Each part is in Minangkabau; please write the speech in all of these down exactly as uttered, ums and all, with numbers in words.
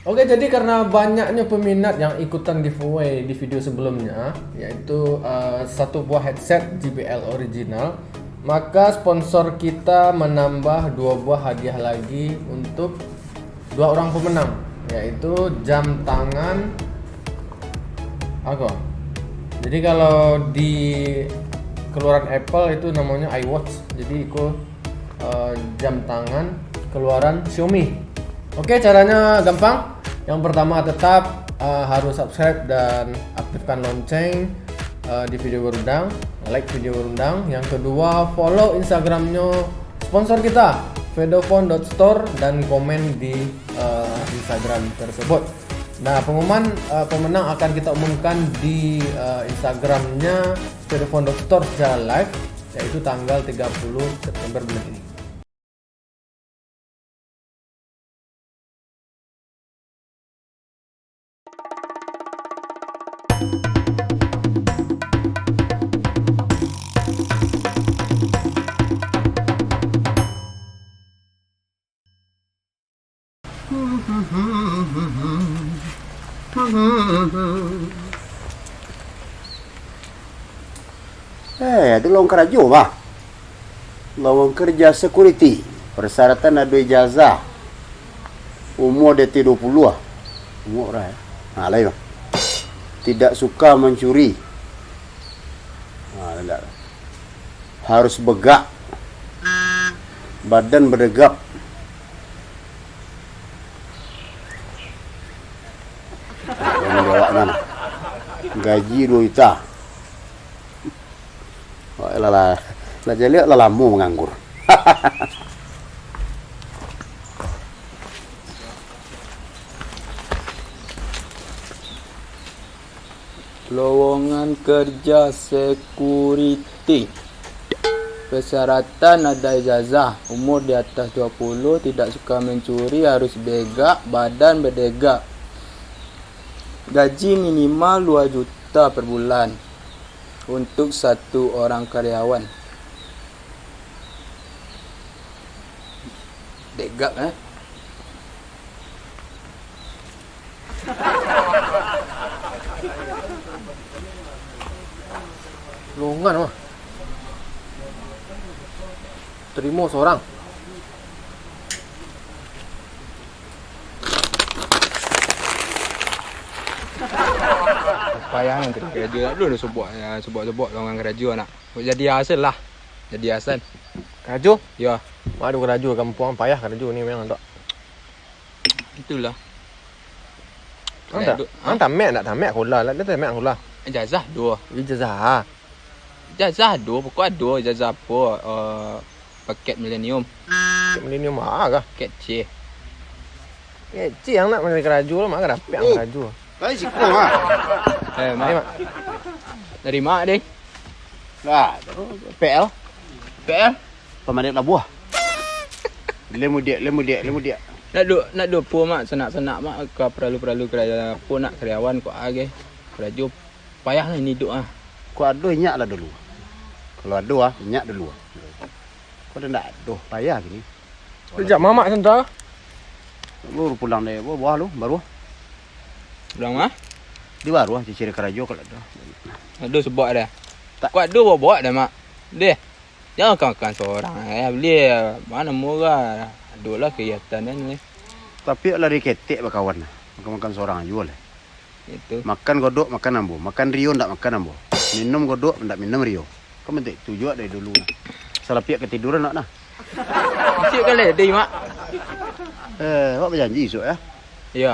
Oke, jadi karena banyaknya peminat yang ikutan giveaway di video sebelumnya, yaitu, eh, satu buah headset J B L original, maka sponsor kita menambah dua buah hadiah lagi untuk dua orang pemenang, yaitu jam tangan, apa? Jadi kalau di keluaran Apple itu namanya iWatch. Jadi iko, eh, jam tangan keluaran Xiaomi. Oke, caranya gampang. Yang pertama tetap, eh, harus subscribe dan aktifkan lonceng, eh, di video Garudang, like video Garudang. Yang kedua, follow Instagramnya sponsor kita, fedophone dot store, dan komen di, eh, Instagram tersebut. Nah, pengumuman, eh, pemenang akan kita umumkan di, eh, Instagramnya fedophone dot store secara live, yaitu tanggal tiga puluh September bulan ini. Eh, ado lowongan karajo, bah. Lowongan kerja security. Persyaratan ado ijazah. Umur di ateh dua puluh lah. Umur lah, eh. Ha, lain, bah. Tidak suka mencuri. Ha, indak. Harus begak. Badan bedegap. Yang di awak nan. Gaji dua juta. Wah, lah, lah, lah jaleh lah lamo manganggur. Lowongan kerja security. Persyaratan ada ijazah, umur di atas dua puluh, tidak suka mencuri, harus begak, badan bedegap. Gaji minimal dua juta per bulan untuk satu orang karyawan. Begak, eh? Longan mah. Terima seorang. Payah nan tadi karajo, nak dulu dah sobok, sobok-sobok longan karajo nak. Jadi hasil lah. Jadi hasil. Karajo? Ya. Mak ado karajo kampuang, payah karajo ni memang tu. Itulah. Ang tak, ang tamek, tak tamek sekolah lah. Dia tamek sekolah. Ijazah ado. Ijazah. Ijazah ado, pokok ado ijazah apo, eh, paket milenium. Paket milenium ah kah? Paket C. Paket C ang nak mari karajo lah, mak ka dapek ang karajo. Tadi siko mah. Eh, mak. Mak. Dari mak deh. Lah, P L. P L? Pamanik labuah. Lemudiak, lemudiak, lemudiak. Nak du, nak duo po mak, sanak-sanak mak, ka paralu-paralu karya, apo nak karyawan ko age. Karajo payah lah ini iduik ah. Ko ado inyak lah dulu. Kalau ado ah, inyak dulu. Ko dah ndak ado, payah kini. Sejak mamak santa. Lu pulang deh, buah, buah lu baru. Pulang mah? Di baru ah, ciciri karajo kalau ado. Ado sebab dah. Tak. Ko ado bawa-bawa dah mak. Deh. Jangan makan-makan sorang, eh, beli, mana murah. Aduh lah kegiatan kan ni. Tapi lah diketek bakawan lah. Makan-makan sorang juo lah. Itu. Makan godok, makan ambo. Makan rio, ndak makan ambo. Minum godok, ndak minum rio. Kan bentuk itu juo dari dulu lah. Salapiak ketiduran nak nah. Cik kan lady, mak. Eh, awak berjanji esok ya? Iya.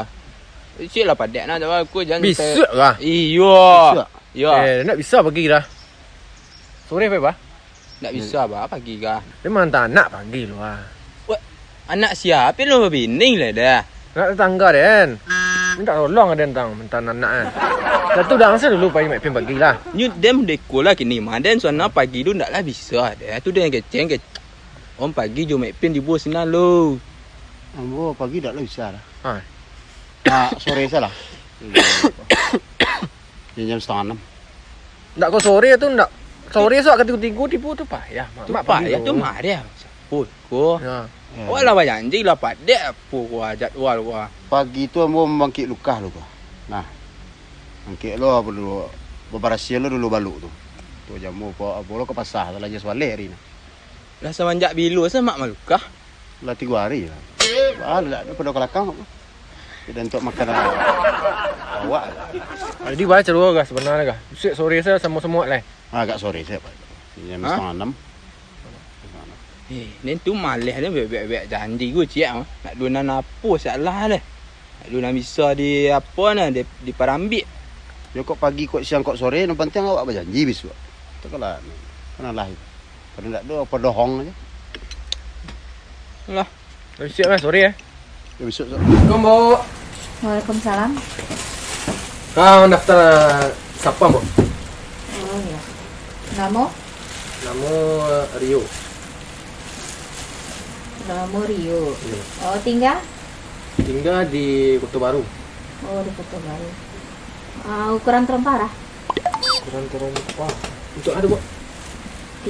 Cik lah padek nak, aku janji. Besok kah? Iyo. Besok? Iya. Eh, ndak bisa pagi dah. Sore apa, Bah? Ndak bisa, Bah, pagi kah? Dia mah hantar anak pagi lu, ah. Wah, anak siapa lu bini lah dah? Anak tetangga, Den. Minta tolong, Den, tang, minta anak, kan. Dah tu dah angsa dulu pagi, mak pin pagi lah. Nyu dem deko lah kini mah, Den, suana pagi tu ndak lah bisa, dah. Tu Den keceng, keceng. Om pagi jo mak pin di bawah sinan lo. Ambo pagi ndak lah bisa lah. Ha. Ah, sore salah. Jam, jam setengah enam. Ndak ko sore tu ndak. Sore esok ka tigo-tigo tibo tu payah, Mak. Tu Mak pagi payah tu. Tu mah dia. Saput ko. Ya. Ya. Awak lah bajanji lah padek apo ko jadwal ko. Pagi tu ambo mangkek lukah lu tu. Nah, mangkek lo, apo dulu, babarasiah lo dulu baluk tu. Tu jamu apo, apo lo ka pasar, lah jas balek ari nah. Lah samanjak bilo se Mak malukah? Lah tigo ari lah. Ah, lah dak pado kalakang. Tidak untuk makan awak lah. Jadi, baa caro gah sabananyo gah? Bisuak sore se samo-samo lai. Ah, agak sore se, Pak. Jam Ha? Satangah anam. Eh, den tu maleh den buek-buek janji ko ciek ah. Nak dunan apo salah deh. Nak dunan bisa di apo nah, di, di parambik. Yo kok pagi, kok siang, kok sore, nan pantiang awak bajanji bisuak. Tu kalau, kan alah itu. Kalau ndak do, padohong aja. Lah. Siap lah, sore eh. Ya, besok, Sok. Assalamualaikum, Mbok. Waalaikumsalam. Ka mandafta sapa, Mbok? Oh, iya. Namo? Namo, eh, Rio. Namo Rio. Iya. Oh, tingga? Tingga di Koto Baru. Oh, di Koto Baru. Ah, ukuran tarompa bara? Ukuran tarompa. Untuak ado, Mbok?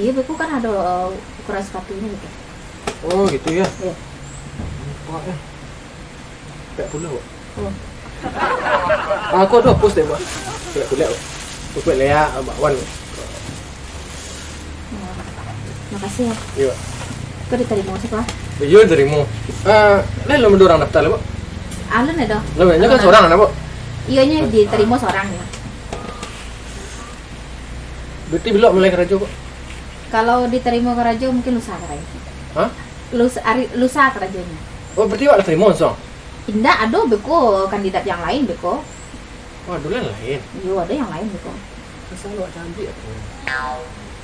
Iyo, beko kan ado, eh, ukuran sapatu nyo beko. Oh, gitu ya. Iyo. Nampak ya. Pek puluah, Mbok. Oh. Ah, aku ado pos deh, Mbok. Pek puluah, Mbok. Pek leak, Mbok Wan. Oh, makasih ya. Iyo. Kok ditarimo siko? Iyo, ditarimo. Eh, lah, alun ado urang daftar lai, Mbok? Alun ado. Lah, nyo kan surang, Mbok? Iyo, nyo ditarimo surang, yo. Berarti bilo mulai karajo, Mbok? Kalau ditarimo karajo, mungkin lusa karajo. Hah? Lus-, ari, lusa karajonyo. Oh, berarti awak lah tarimo langsuang? Indak, ado beko kandidat yang lain beko. Oh, ado yang lain? Iyo, ado yang lain beko. Masa awak cantik apa?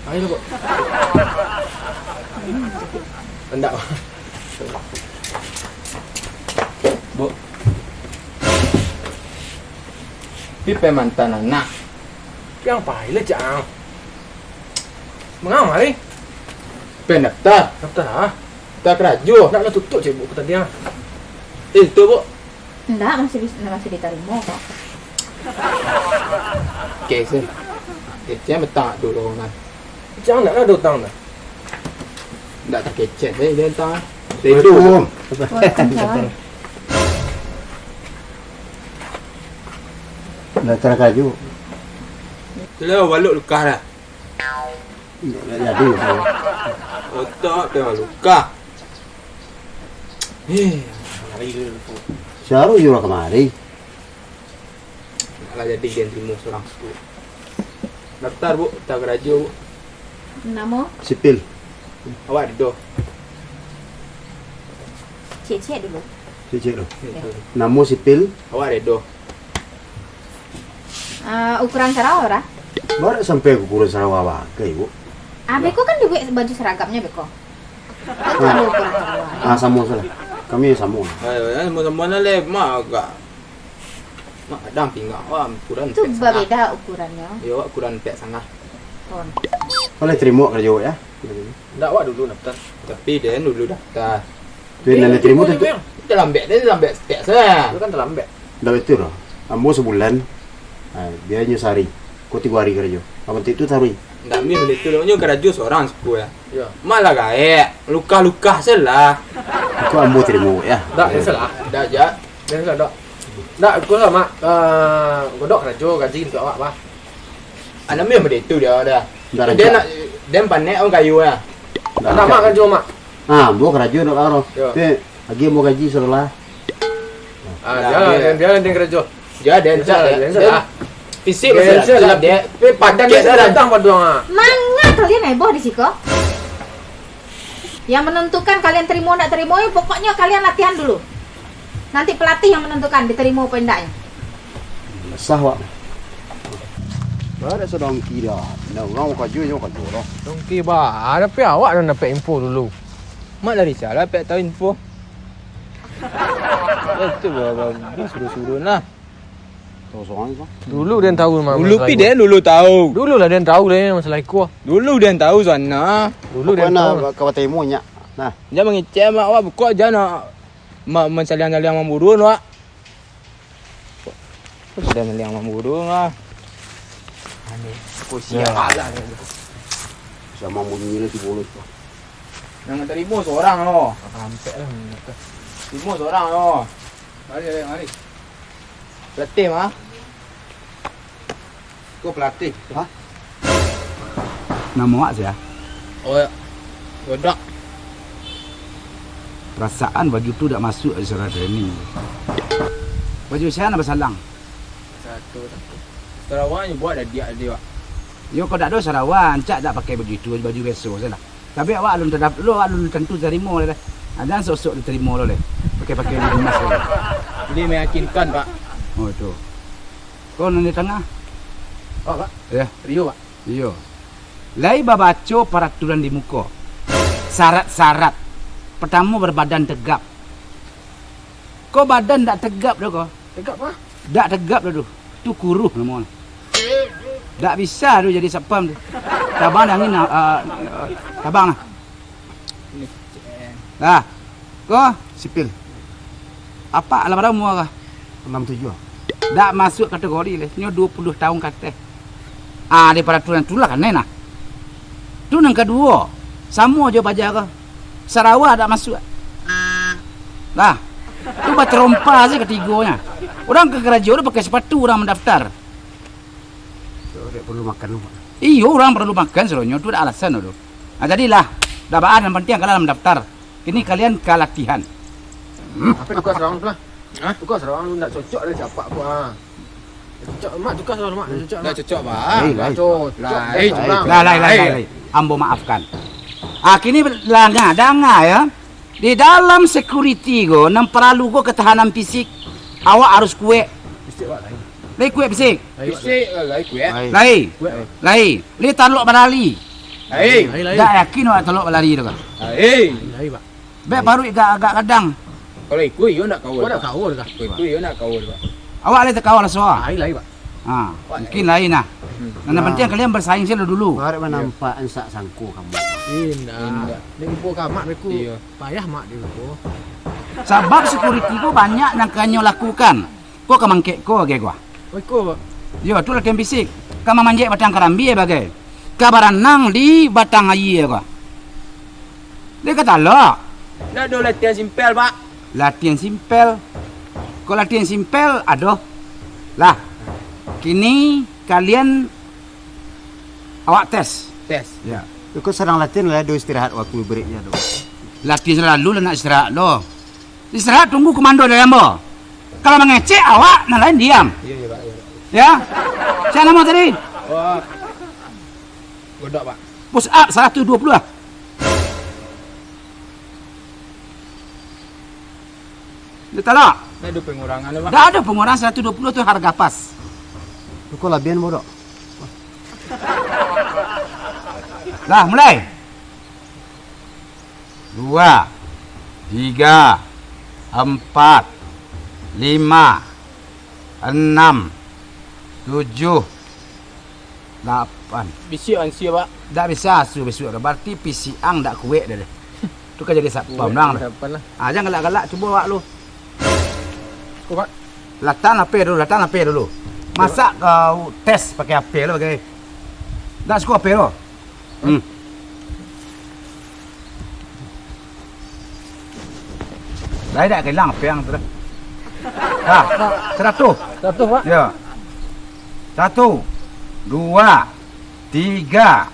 Ayo, Mbok. Indak. Mbok. Pi pai mantan anak. Pi apo lai, Cang? Manga mari? Pai daftar. Daftar a? Daftar karajo. Ndak lah tutup cek buku tadi ah. Eh, tutup, Mbok. Ndak, masih bis-, masih ditarimo kok. Oke, sih. Kecek betang dulu kan. Cang ndak lah ado utang dah. Ndak takecek, eh, dia utang. Redo. Waalaikumsalam. Ndak tarakajo. Tu lah, baluk lukah dah. Ndak jadi. Otak tu lukah. Eh, lari dulu. Saru yo lah kamari. Alah jadi den tarimo surang siko. Daftar, Mbok, daftar karajo, Mbok. Namo? Sipil. Awak ado. Cek-cek dulu. Cek-cek dulu. Yo. Namo sipil. Awak ado. Ah, ukuran sarawa bara? Bara sampai ukuran sarawa bagai, Mbok. Ah, beko kan dibuek baju seragamnyo beko. Kan ado ukuran sarawa. Ah, samo salah. Kami samo. Ayo, samo-samo lah, Mak, agak Mak, kadang pinggang awak ukuran pek salah. Tu babeda ukurannyo. Yo, awak ukuran pek salah. Oh. Boleh tarimo karajo yo? Ndak, awak dulu daftar. Tapi den dulu daftar. Tu nan den tarimo tu. Talambek, den talambek pek salah. Itu kan talambek. Ndak batua doh. Ambo sabulan. Ha, dia nyo sahari. Ko tigo hari karajo. Apo tu taruih? Ndak mungkin baitu doh. Nyo karajo surang siko yo. Yo. Mak lah gaek. Lukah-lukah salah. Iko ambo tarimo yo. Ndak, den salah. Ndak, jak. Den salah, Dok. Ndak, iko lah, Mak. Eh, Godok karajo, gaji untuak awak, bah. Anak mi baitu dia dah. Ndak den rancak. Nak, den panek awak kayo lah. Ndak, Mak, rancak karajo, Mak. Ah, ambo karajo ndak karo. Yo. Tapi, agiah ambo gaji sadolah. Ah, ndak, bialah, bialah den karajo. Yo, den rancak, den rancak. Fisik den rancak, dek. Tapi padan den rancak. Manga kalian heboh di siko? Yang menentukan kalian tarimo ndak tarimo, pokoknyo kalian latihan dulu. Nanti pelatih yang menentukan ditarimo apo indaknyo. Sah, Wak. Bara sadongki dah. Nah, urang karajo, inyo karajo lah. Dongki bah, tapi awak nan dapek info dulu. Mak dari sia lah dapek tahu info? Eh, tu bah, bah, bah, suruh-suruh nah. Tahu soal itu. Dulu den tahu memang. Dulu masalah pi iko. Den dulu tahu. Dulu lah den tahu deh masalah iko. Dulu den tahu sana. Dulu den tahu. Nak kawat temu nyak. Nah. Jangan mangecek mak awak, buka aja nak. Mak, mansaliang-saliang mamburuan, Wak. Kok sudah maliang mamburuan, Wak? Aneh, kok sial lah. Sama bunyi lagi mulut tu. Nan tarimo surang lo. Ampek lah. Tarimo surang lo. Mari, mari, mari. Pelatih, mah. Ko pelatih? Hah? Namo awak sia? Oh, ya. Godok. Perasaan baju tu dak masuak di saudara training. Baju sia nan basalang? Satu, satu. Saudara awak nyo buek dak diak tadi, Pak? Yo, kok dak ado saudara awak, rancak dak pakai baju itu, baju biaso sajolah. Tapi awak alun tadap-, lo alun tantu tarimo lai. Jan sok-sok ditarimo lo lai. Pakai-pakai baju emas lai. Jadi meyakinkan, Pak. Oh, itu. Ko nan di tangah? Awak, Pak? Ya. Rio, Pak. Iyo. Lai babaco paraturan di muko. Syarat-syarat. Pertamo, berbadan tegap. Ko badan dak tegap doh ko. Tegap, Pak? Dak tegap doh tu. Tu kuruih namo. Dak bisa tu jadi satpam tu. Tabang dah angin, ah, ah, ah, tabang lah. Lah. Ko? Sipil. Apak lah bara umua ko? Anam tujuah. Dak masuak kategori lai. Nyo duo puluah taun ka ateh. Ah, di paraturan tu lah kanai nah. Tu nan kaduo. Samo jo paja ko. Sarawa dak masuak. Lah. Tu batarompa sajo katigonyo. Urang ka karajo tu pakai sapatu urang mandaftar. Dak perlu makan tu, Pak. Iyo, urang paralu makan sadonyo tu, dak alasan tu. Nah, jadilah. Dak baa, nan pantiang kalian lah mandaftar. Kini kalian ka latihan. Apak tugas urang tu lah. Hah? Tugas urang tu ndak cocok lah si Apak tu, ah. Cocok, Mak, tugas urang, Mak, ndak cocok, Mak. Ndak cocok, Pak. Lai, lai. Ndak cocok. Lai, lai, lai, lai, lai. Ambo maafkan. Ah, kini danga, danga yo. Di dalam security ko, nan paralu ko ketahanan fisik, awak harus kuek. Fisik awak lai. Lai kuek fisik? Lai, Pak. Fisik, lai kuek. Lai. Kuek. Lai. Lai talok balari. Lai. Lai, lai. Dak yakin awak talok balari tu kan? Lai. Lai, Pak. Bek paruik agak, agak gadang. Kalau iko iyo ndak kawa. Ko ndak kawa tu, Pak. Iko iyo ndak kawa tu, Pak. Awak lai takawa raso? Lai, lai, Pak. Ha, mungkin lain lah. Hmm. Nan penting kalian bersaing sajo dulu. Baru nampak ansak sangko kamu. Indak. Indak. Dek ibu kamak beko. Iyo. Payah mak dek ibu. Sabab security ko banyak nan kanyo lakukan. Ko ka mangkek ko, ge gua. Oh, iko, Pak. Yo, tu latihan fisik. Ka mamanjek batang karambia bagai. Ka baranang di batang aia ko. Dia ka talok. Ndak ado latihan simpel, Pak. Latihan simpel. Ko latihan simpel, adoh. Lah, kini kalian awak tes. Tes. Ya. Iko sadang latihan lah, ado istirahat waktu breaknya tu. Latihan salalu lah nak istirahat lo. Istirahat, tunggu komando dari ambo. Kalau mangecek awak, nan lain diam. Iya, iya, Pak, iya, Pak. Ya? Sia namo tadi? Oh, Godok, Pak. Push up saratus duo puluah lah. Dia talak. Ndak ado pengurangan, Pak. Ndak ado pengurangan, saratus duo puluah tu harga pas. Tuko labihan, Godok. Lah, mulai. Dua, tiga, ampat, lima, anam, tujuah, lapan. Bisuak ansia, Pak. Ndak bisa asu bisuak tu. Berarti fisik ang ndak kuek dah deh. Tu kan jadi satpam. Kuek doang jadi tu. Satpam lah. Ah, jan galak-galak, cubo awak lu. Ko, Pak. Latan H P dulu, latan H P dulu. Masak kau tes pakai H P lu, pakai. Ndak suko H P lu. Hmm. Lai dak ka ilang apiang tu dah. Dah, saratuih. Saratuih, Pak. Ya. Satu, dua, tiga,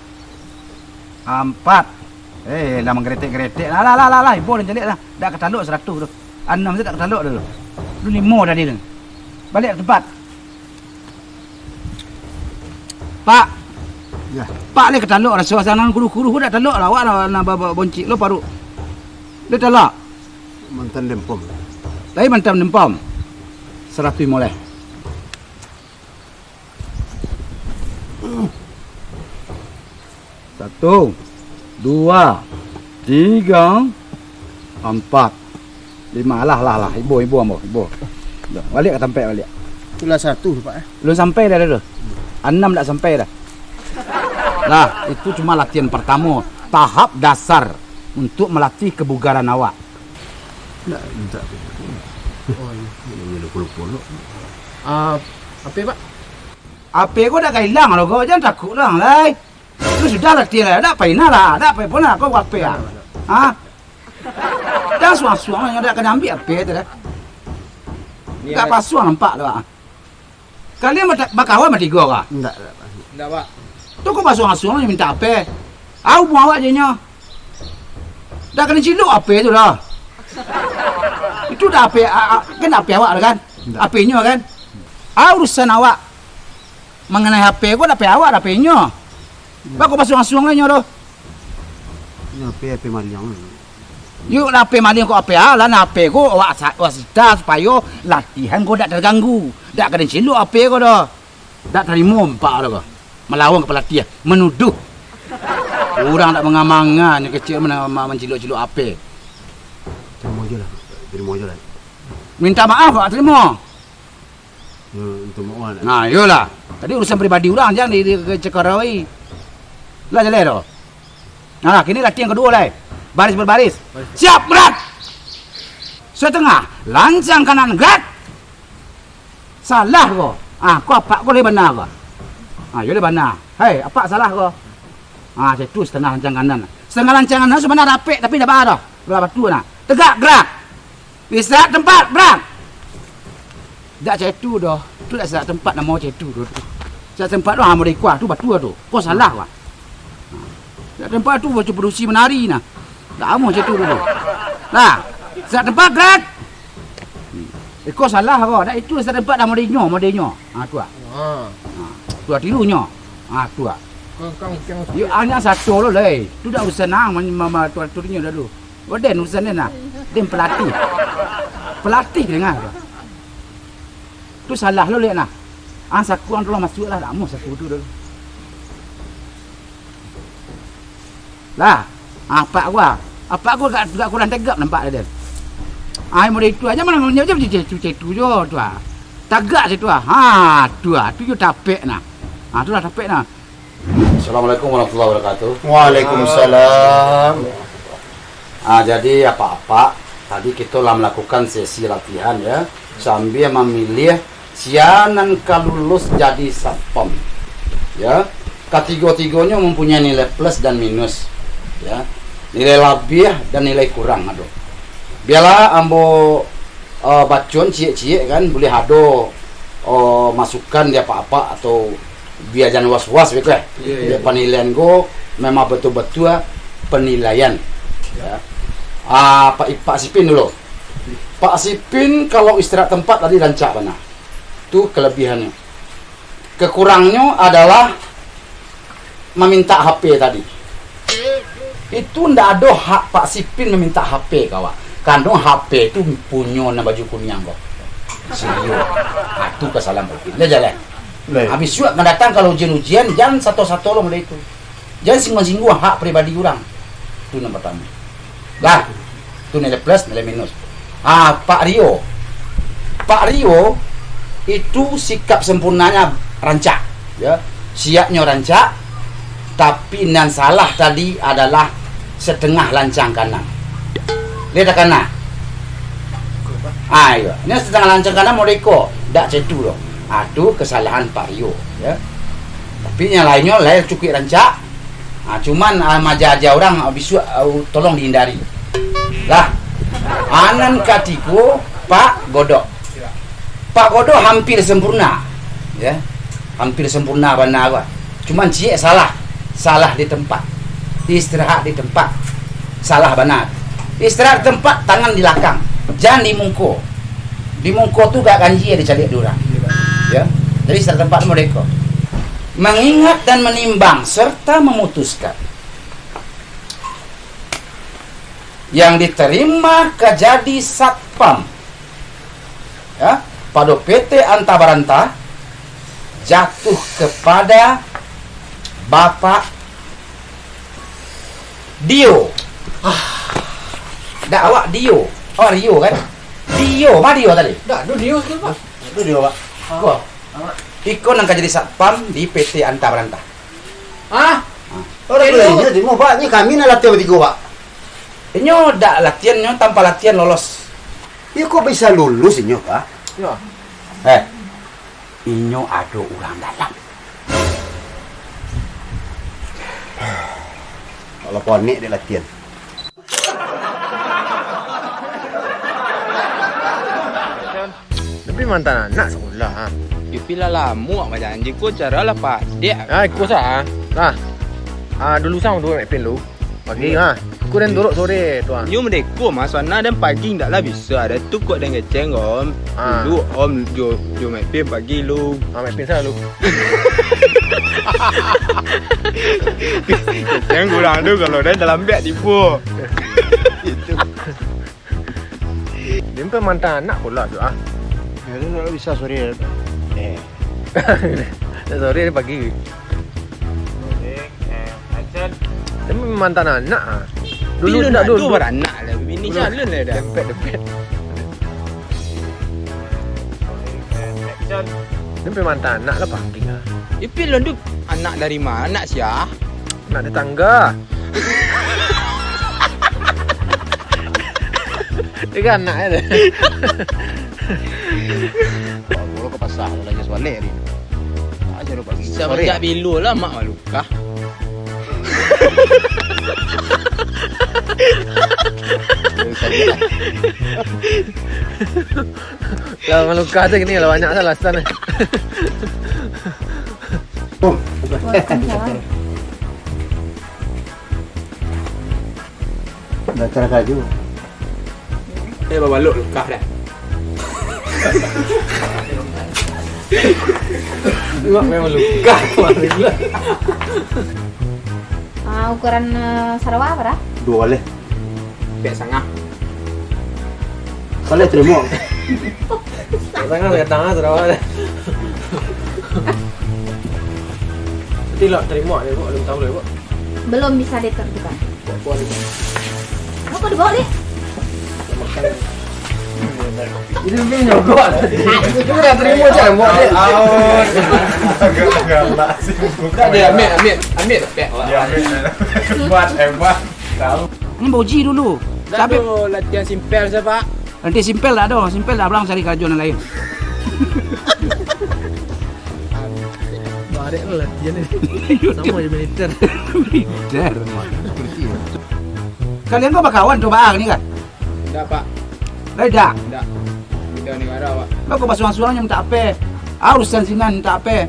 ampat. Eh, lah manggeretek-geretek. Lah, lah, lah, lah, lah. Ibo dah caliak dah. Dak ka talok saratuih tu. Anam tu dak ka talok dah tu. Tu limo tadi tu. Baliak ka tampat. Pak. Ya. Pak lai ka talok raso asa nan kuruh-kuruh ko dak talok lah, awak lah, lah ba-, ba-, boncik lo paruik. Lai talok. Mantan dempom. Lai mantan dempom. Saratuih moleh. Satu, dua, tiga, ampat, lima. Alah, alah, alah. Ibo, ibo ambo, ibo. Dah, baliak ka tampek baliak. Itulah satu, Pak, eh. Belum sampai dah, dah, dah. Anam dak sampai dah. Lah, itu cuma latihan pertamo, tahap dasar untuk melatih kebugaran awak. Ndak, minta. Oh, iya. Ini lupa-lupa lo. Ah, H P, Pak? H P ko dak ka ilang lo ko, jan takuk lah, lai. Lu sudah lah tiang lah, dak payah lah, dak payah pun lah, kau apa ya? Ha? Dah suang-suang lah, dak ka diambiak H P tu dah. Agak pasuang nampak tu, ah. Kalian bata-, bakawan batigo kah? Indak, indak, Pak. Indak, Pak. Tu kok basuang-asuang mintak ape? Au buang awak je nyo. Dak kanai cilok ape tu dah. Itu dah ape, a-, a-, kan ape awak dah kan? Indak. Ape nyo kan? Au urusan awak. Manganai ape ko dak ape awak, dak ape nyo. Bako basuang-asuang lah nyo tu. Ini ape, ape maliang. Yo, lah ape maliang ko ape alah, nah ape ko awak sa-, wasita supayo latihan ko dak taganggu. Dak kanai cilok ape ko doh. Dak tarimo ampak doh ko. Malawan ka palatiah, manuduah. Urang dak manga-manga, nyo kecek ma-, ma-, mancilok-cilok ape. Tarimo je lah, tarimo je lah. Minta maaf, Pak, tarimo. Yo, minta maaf lah. Nah, iyolah. Tadi urusan pribadi urang, jan di, di, dicekarawai. Lah jaleh tu. Nah, kini latihan kaduo lai. Baris babaris. Baris. Siap, gerak! Satangah, lancang kanan, gerak! Salah ko. Ah, ko apak ko lai bana ko. Ah, yo lai bana. Hei, apak salah ko. Ah, cak tu satangah lancang kanan. Satangah lancang kanan sabana rapek tapi dak baa doh. Lah batua nah. Tegak, gerak! Istirahat tempat, berang! Dak cak itu doh. Tu dak istirahat tempat namo cak itu doh. Istirahat tempat tu, ha, model iko tu, batua tu. Ko salah, wah. Istirahat tempat tu, baca padusi manari nah. Dak amuah cak itu doh. Nah, istirahat tempat, gerak! Iko salah ko. Dak itu istirahat tempat dah model nyo, model nyo. Ha, tu ah. Ha. Ha, tu ah, tiru nyo. Ha, tu ah. Yo, hanya satu lo lai. Tu dak usah nang ma-, ma-, ma-, atur-aturnyo dah tu. Oh, den urusan den nah. Den pelatih. Pelatih dengah tu. Tu salah lo liek nah. Ah, saku ang tolong masuak lah, dak amuah saku tu dulu. Lah, apak gua. Apak gua agak, agak kurang tegap nampak den. Ah, model itu aja malah nyo je cetu-cetu jo tu ah. Tagak situ ah. Ha, tu ah, tu yo tapek nah. Ha, tu lah tapek nah. Assalamualaikum warahmatullahi wabarakatuh. Waalaikumsalam. Ah, jadi apak-apak, tadi kito lah malakukan sesi latihan, ya, sambia mamiliah sia nan ka lulus jadi satpam, ya. Katigo-tigonyo mampunyai nilai plus dan minus, ya. Nilai labiah dan nilai kurang ado. Bialah ambo, eh, bacoan ciek-ciek kan, buliah ado, eh, masukan di apak-apak atau bia jan was-was beko, eh. Iyo, iyo. Bia panilaian ko memang batua-batua panilaian. Ya. Ah, Pak, Pak Sipin dulu. Pak Sipin kalau istirahat tempat tadi rancak bana. Tu kelebihannyo. Kekurangnyo adalah mamintak H P tadi. Itu ndak ado hak Pak Sipin mamintak H P ka awak. Karano H P tu punyo nan baju kuniang ko. Si Rio. Ha, tu kasalahan Pak Sipin. Lah jalan. Baik. Habis surat akan datang kalau ujian-ujian, jan sato-sato lo mulai tu. Jan singguang-singguang hak pribadi urang. Tu nan partamo. Lah, tu nilai plus, nilai minus. Ah, Pak Rio. Pak Rio itu sikap sempurnanya rancak, ya. Siapnyo rancak, tapi nan salah tadi adalah setengah lancang kanan. Lihat kanan. Ah, iyo. Ini setengah lancang kanan model iko. Dak cak itu doh. Ah, tu kesalahan Pak Rio, ya. Tapi yang lainnyo lain cukup rancak. Ah, cuman, ah, maja-aja urang, ah, bisuak, ah, tolong dihindari. Lah, anan katigo, Pak Godok. Pak Godok hampir sempurna, ya. Hampir sempurna bana ko. Cuman ciek salah. Salah di tempat. Istirahat di tempat. Salah bana. Istirahat di tempat, tangan di lakang. Jan di mungko. Di mungko tu gak ganjia dicaliak di urang. Ya. Jadi istirahat tempat tu model ko. Mangingat dan manimbang serta mamutuskan. Yang diterima ka jadi satpam, ya, pado P T Anta Baranta jatuh kepada Bapak Dio. Ah. Dak awak Dio. Awak Rio kan? Dio, ma Dio tadi? Dak, tu Dio tu, Pak. Itu Dio, Pak. Ko. Iko nan ka jadi satpam di P T Anta Baranta. Ah? Ah. Orang tu lain je, Timo, Pak. Ni kami nak latihan batigo, Pak. Inyo dak latihan, inyo tanpa latihan lolos. Iyo, kok bisa lulus inyo, Pak? Yo. Eh, inyo ado urang dalam. Kalau konek dek latihan. Tapi mantan anak sakolah, ha. Yo, pi lah lamo bajanji ko, cara lah padek. Ah, iko sa, ha. Lah. Ah, dulu sang tu, Mek Pin lu. Pagi, ha. Aku dan dorok sore tu, ha. Nyo merdeko, Mas. Sana dan pagi ndak lah bisa. Ada tu kok dan keceng, Om. Ah. Dulu, Om, jo, jo Mek Pin pagi lu. Ah, Mek Pin sana lu. Keceng kurang tu kalau dah dalam beg tipu. Itu. Dia pun mantan anak pula tu, ah. Ya, dia tak bisa sore. Eh. Sore dia pagi. Rolling, and action. Dia mantan anak, ah. Dulu Dulu nak dulu. Baranak lah. Bini calon lah dah. Dempet, dempet. Rolling, and action. Dia mantan anak lah pagi, ah. Ipin lah tu anak dari mana, sia? Anak tetangga. Dia kan anak dia. Bawa ke pasar, lah, just balik hari ni. Ah, jangan lupa pergi. Semenjak bila lah mak malukah? Lah, malukah tu gini, lah banyak salah alasan ni. Waalaikumsalam. Dah cara kaju. Eh, babalok lukah dah. Mak memang lukah. Ah, ukuran, eh, sarawa bara? Duo baleh. Pek sangah. Baleh tarimo. Pek sangah, pek tangah, sarawa dah. Nanti lah tarimo deh, Bu. Belum tahu deh, Bu. Belum bisa ditentukan. Apa dibawa, Dek? Ini dia nyogok tadi. Itu dah tarimo je, buat dia. Awas. Agak galak sih. Tak ada, ambil, ambil, ambil. Ya, ambil. Hebat, hebat. Tahu. Ini bauji dulu. Tapi latihan simpel saja, Pak. Nanti simpel tak ada, simpel tak pulang cari karajo nan lain. Barek lah latihan ni. Sama je militer. Militer. Kalian ko bakawan tu, Bang, ni kan? Indak, Pak. Lah, indak? Indak. Bida nagara, Pak. Lah, ko basuang-suang nyo mintak ape? Ah, urusan sinan mintak ape?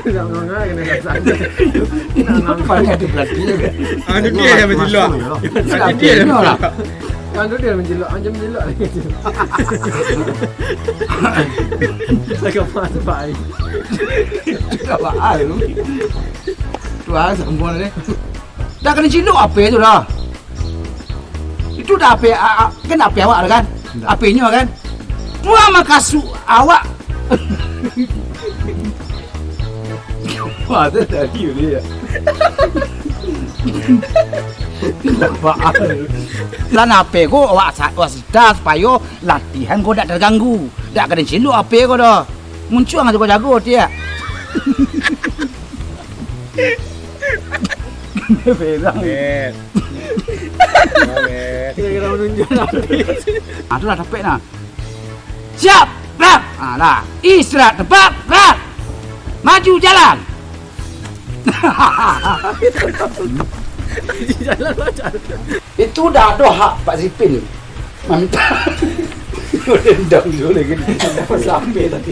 Nak nganga kena kasar. Ini apa pada ada berarti? Ah, tu dia yang menjelak. Siapa dia lah? Kan tu dia menjelak, macam menjelak lagi tu. Agak apa tu, Pak? Agak apa tu? Tu ah, sambung ni. Dah kena cilok ape tu dah? Itu dah ape, a-, a-, kan ape awak dah kan? Indak. Apenyo kan? Puang makasuk awak. Wah, tu tadi dia. Kenapa? Lan ape ko awak sa-, awak sita supayo latihan ko dak terganggu. Dak kena cilok ape ko dah. Muncuang jago-jago tiak. Berang. Bet. Bet. Kira-kira menunjuk nanti. Ah, tu lah, tapek nah. Siap, gerak. Ah, lah. Istirahat tempat, gerak. Maju jalan. Jalan macam. Itu dah ada hak Pak Zipin. Mantap. Dendam dulu lagi. Sampai tadi.